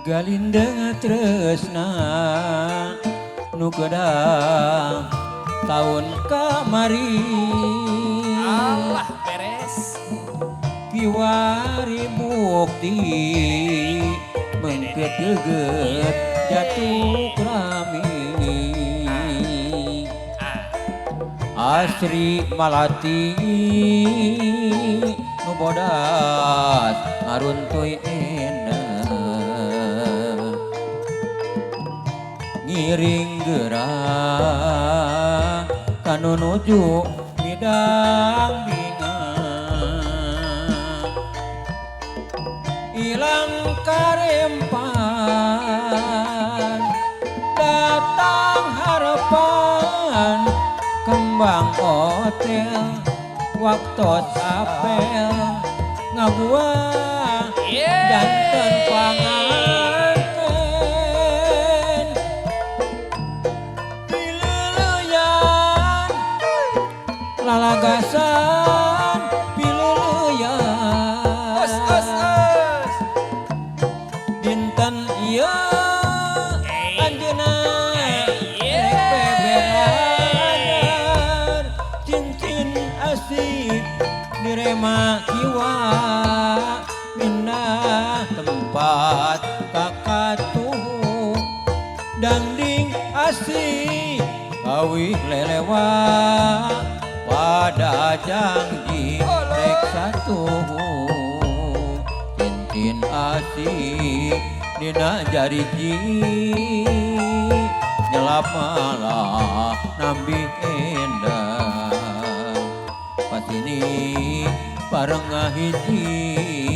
Galindeng tresna nu kedang taun kamari. Allah beres. Kiwari bukti mengket geget jatuh krami. Asri malati nu bodas ngaruntuy enak ngiring gerak kanu nuju midang binga ilang karempan datang harapan kembang hotel waktu apel ngabuah janten panganten pileuleyan lalagasan pileuleyan. Os os os. Dinten ieu anjeunna rek bebeanar cincin asih direma kiwa mindah tempat kakatuh dangding asih kawih lelewa pada janji rek satuhu cincin asih dina jariji nyelap malah nambih endah pas ini bareng ngahiji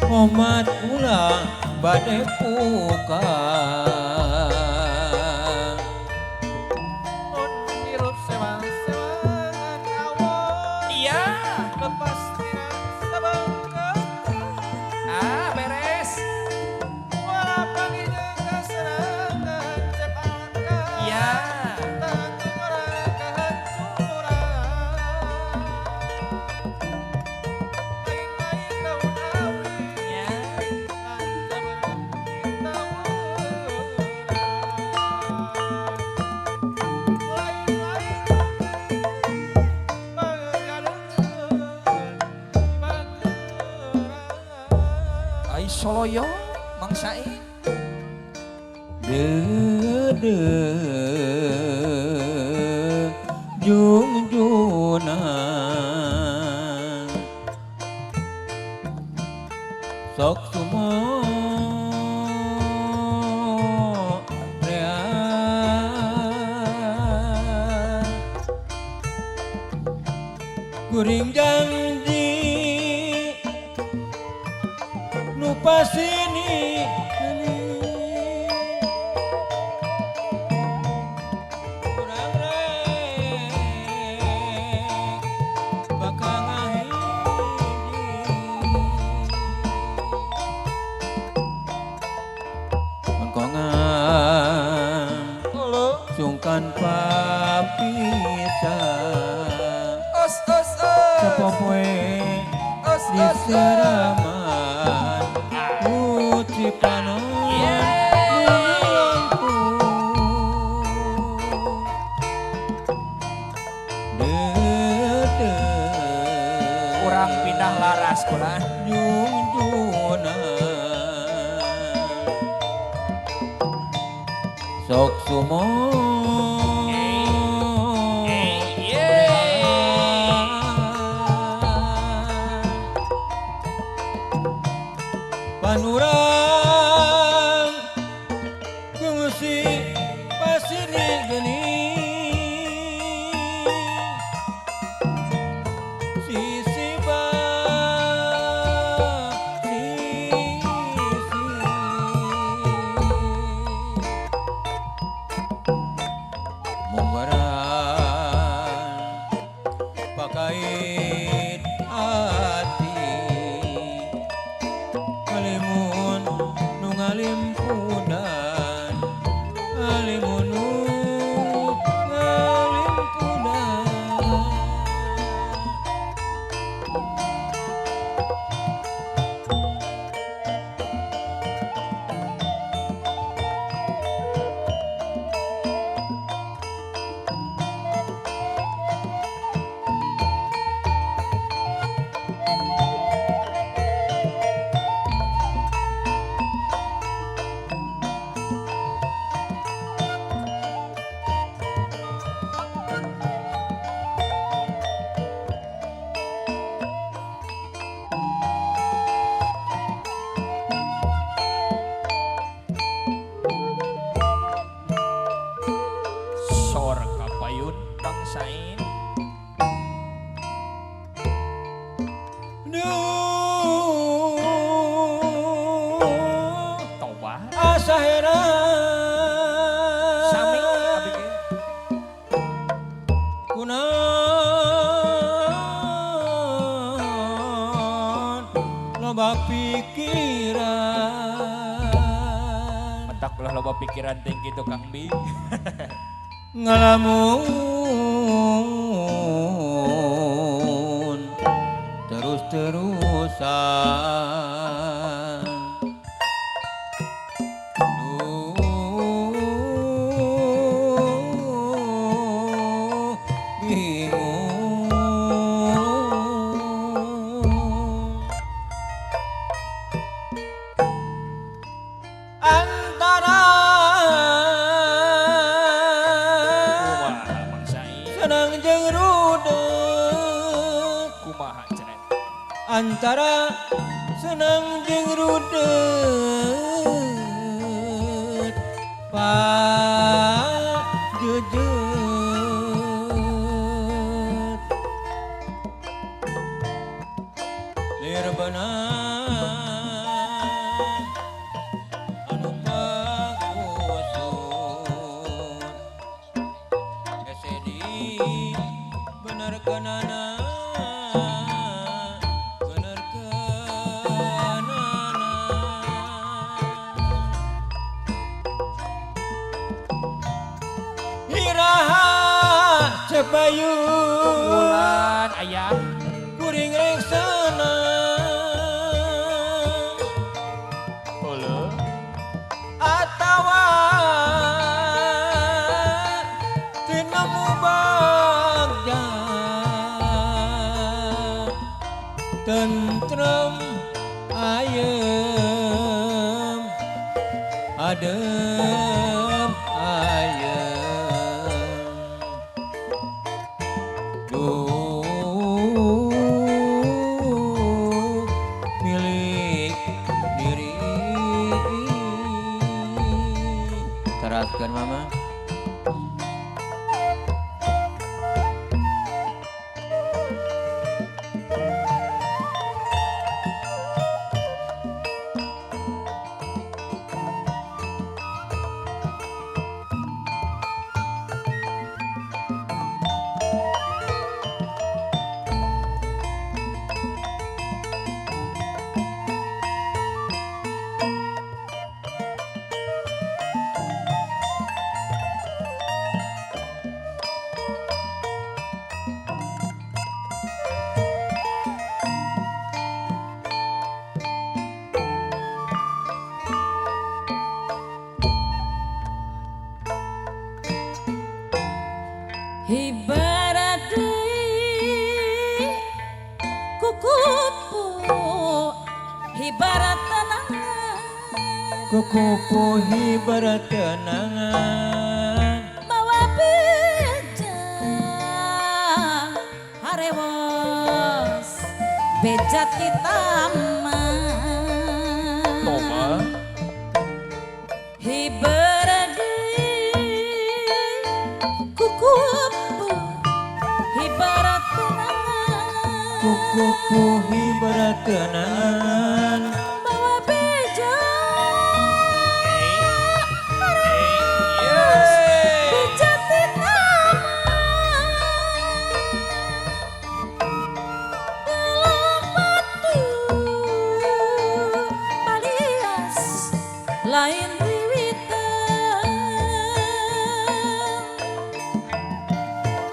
omat ulah bade pukang. Mun hirup sewang-sewangan awon. Iya. Lepas tina sabengketan. Ah beres. Moal panggih jeung kasenangan cep alangkah. Iya. Tanggung ora kahancuran. Lain-lain daun awi. Ya. Lancaran tawuran. Lain-lain panggadeun dibageran. Ai soloyo Mang Said. Dede jungjunan sok sumo rea kuring janji nu pasini kurang rek bakal ngahiji mengkongan sungkan papisah Os os os. sapopoe Os di os os. seraman putri panon nilangku dede Kurang pindah laras kula. Junjunan sok sumo Panurang kungsi pasini geni sisi ba sisi munggaran pakait hati kalimun nu ngalimpunan Sain. Duh, Toba. Asa heran. Sami abi ge. Kunaon loba pikiran. Mentak ulah loba pikiran teh kitu, Kang Bi. Ngalamun terus-terusan. Duh, bingung. Antara Kumaha, Mang Sain? Senang jeung rudet. Kumaha cenah? Antara senang jeung rudet, pajejet lir benang anu pangusut hese di benerkeunana, benerkeunana. Iraha cek Bayu? Bulan aya. Kuring rek senang. Heueuh. Atawa teu nemu bagja, tentrem ayem, adem ayem. Duh, milik diri. Teraskan, Mama. Ibarat deui kukupu, ibarat tenangan. Kukupu hibar tenangan. Mawa beja harewos, beja ti taman. Toba. Ibarat deui kukupu, ibarat tenangan. Kukupu hibar tenangan. Mawa beja Yeay. beja ti taman. Dalam batu palias lain wiwitan,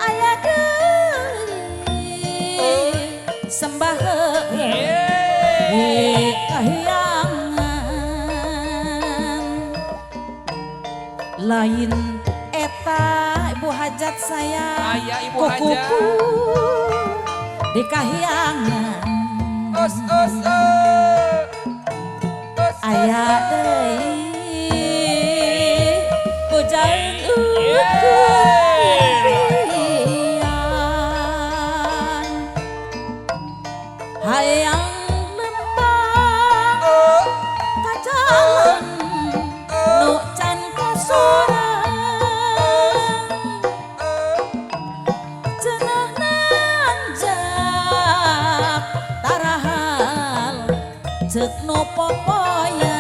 aya deui sembah Yeay. kahyangan, lain eta ibu hajat saya. Aya Ibu Hajat. Kukupu di kahyangan. Os os os. Os. Aya deui pujaeun ukur impian, hayang lempang ka jalan nu can kasorang. nu popoyan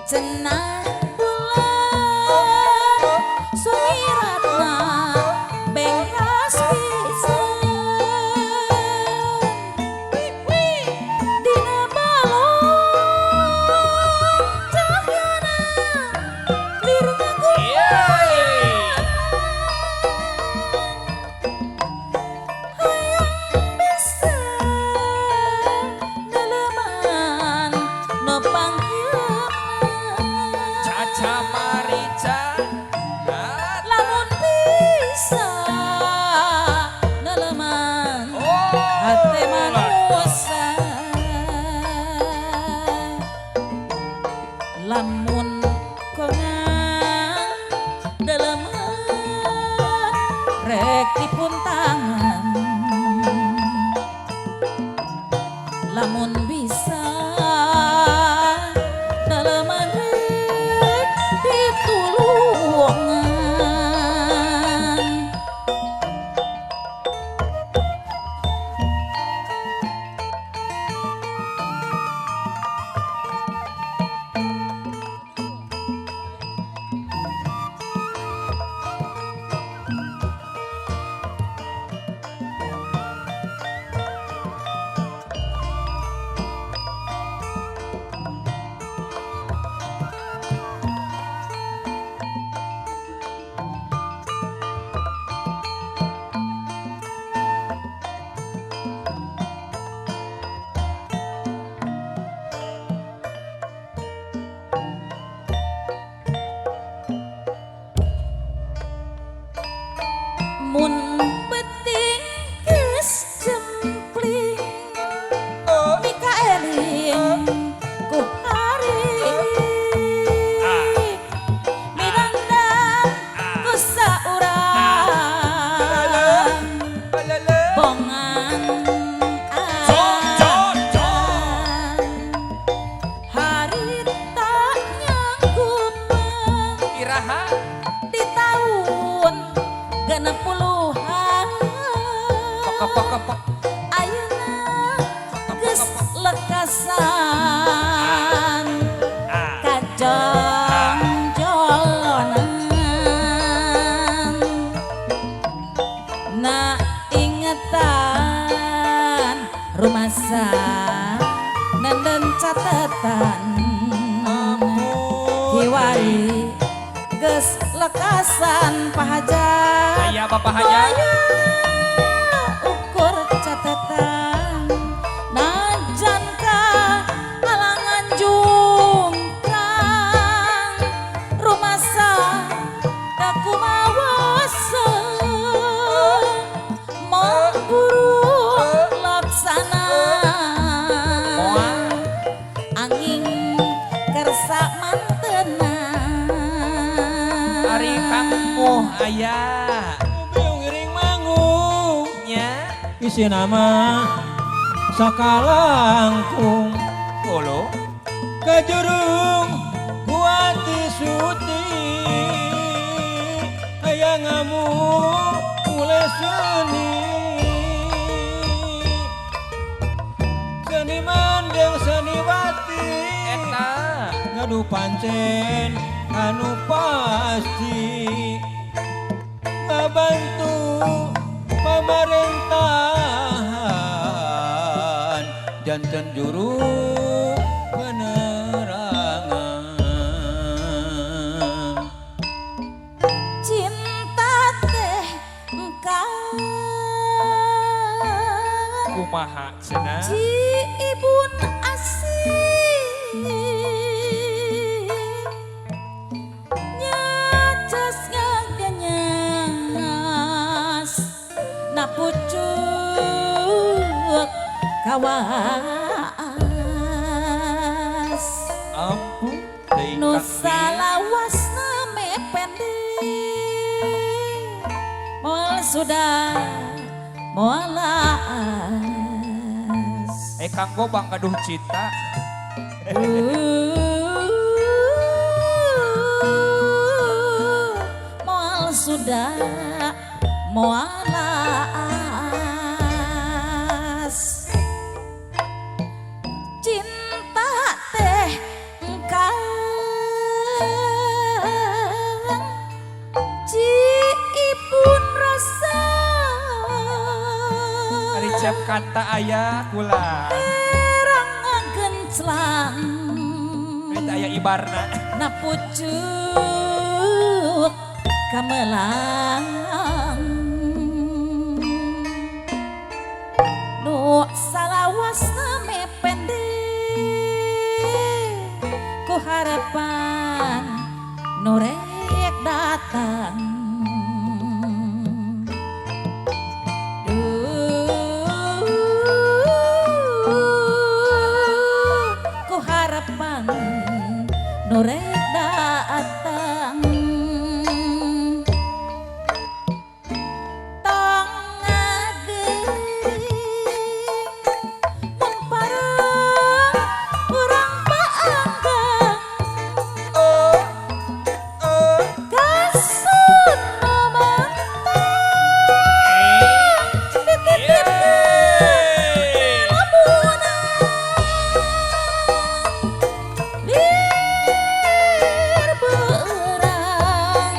cenah bulan sumiratna bengras pisan dina balong cahyana lir Yeay. Hayang bisa neleman no panghieuman Caca Marica. Ah. Lamun bisa neleman Oh. hate manusa, lamun kongang deleman rek dipuntangan, lamun bisa daleman rek ditulungan. Mun beting geus jempling mikaeling ku hari midangdang ku saurang Alala. bongan. Jo, jo, jo. Harita nyanggupan Iraha. di tahun 60-an. Pok pok pok. Ayeuna geus lekasan kajong-jolonan na ingetan rumasa nenden catetan kiwari geus lekasan pahajat. Aya Bapak Hajat. Aya ukur catatan najan ka halangan jungkrang rumasa dakumawasa moal buru laksana Moal. Angin kersa mantena. Ari kamu aya. Biung ngiring manggung Nya. Isi nama sakalangkung Olo. Kajurung kuati suti hayang ngamu ule seni seniman jeung seniwati Eta. Ngadu pancen anu pasti ngabantu pemerintahan janten juru penerangan. Cinta teh engkau Kumaha cenah? Ci ibun asih nyacas ngaganyas na pucuk kawaas. Ampun teuing Nu Kang Bi. salawasna me pendek moal sudah moal laas. Eh Kang Gobang gaduh cinta. Moal sudah moal laas. Kata ayah kula. Terang ngagenclang. Eta aya ibarna. Na pucuk kamelang. Nu salawasna me pendek ku harapan nu rek datang. Duh, ku harapan nu rek datang. Tong ngageuing mun pareng urang paanggang. Kasun mamantang dititipkeun lamunan. Lir beurang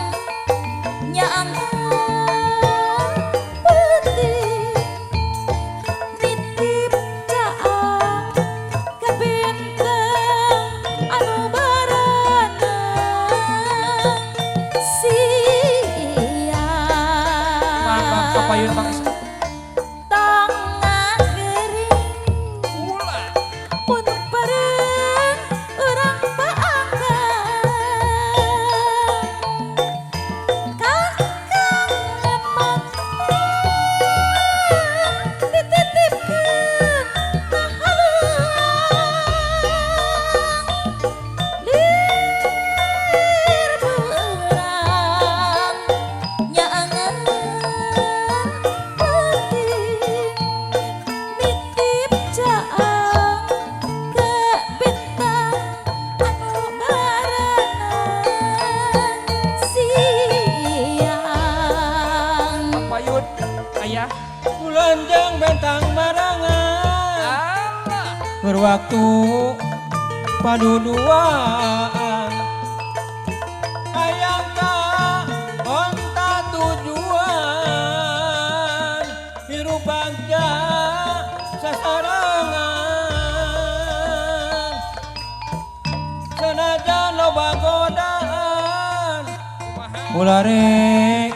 nyaangan peuting nitip caang ka bintang anu baranang siang. Mangga kapayun Bang. Tong ngageuring Ulah. mun pareng urang paanggang. Kakang mantan dititipkeun ka haleuang. Lir beurang nyaangan peuting nitip caang ka bintang anu baranang siang. Kapayun ayah. Kulon jeung bentang barangan. Alah. Keur waktu paduduaan hayang ka onta tujuan hirup bagja sasarengan senajan loba godaan ulah rek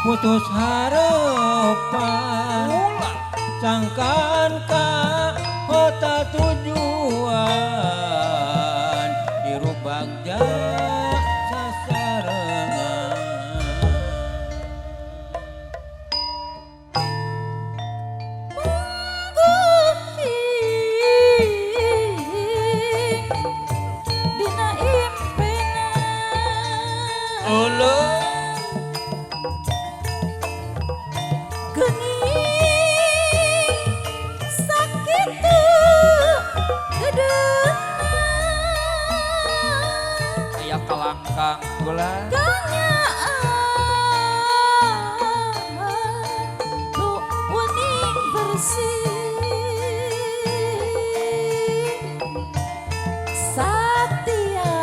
putus harapan Ulah. sangkan ka kota tujuan hirup bagja sasarengan. Mungguhing dina impena. Uluh. Geuning sakitu geudeuna. Aya kalangkang kula. Kanyaah nu uning bersih satia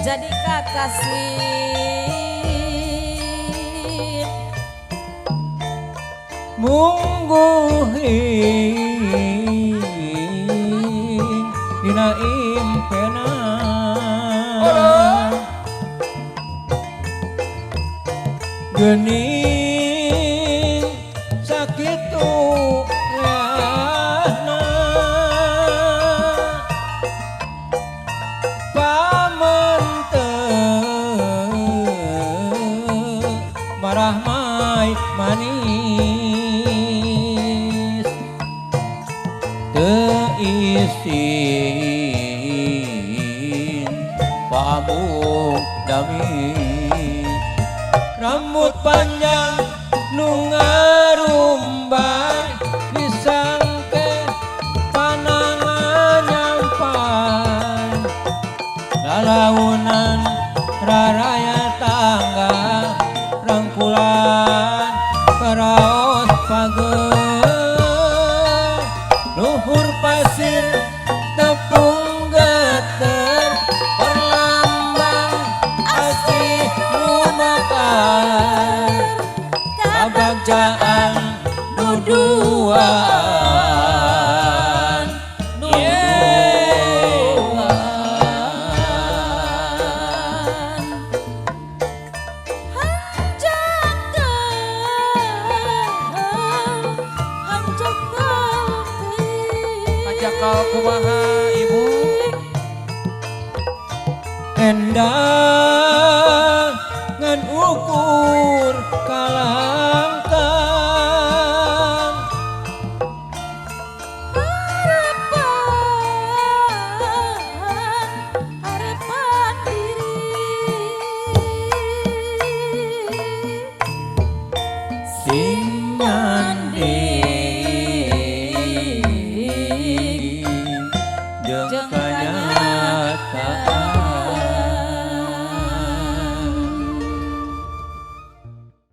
jadi kakasih. Mungguhing dina impena. Geuning sakitu leahna pamente marahmai manis teu isin pamung dami rambut panjang nu ngarumbay disangke panangan nyampai lalaunan raraya tangga rangkulan karaos pageuh luhur pasir tepung geter perlambang asih nu mekar kabagjaan. Jeung Jeung.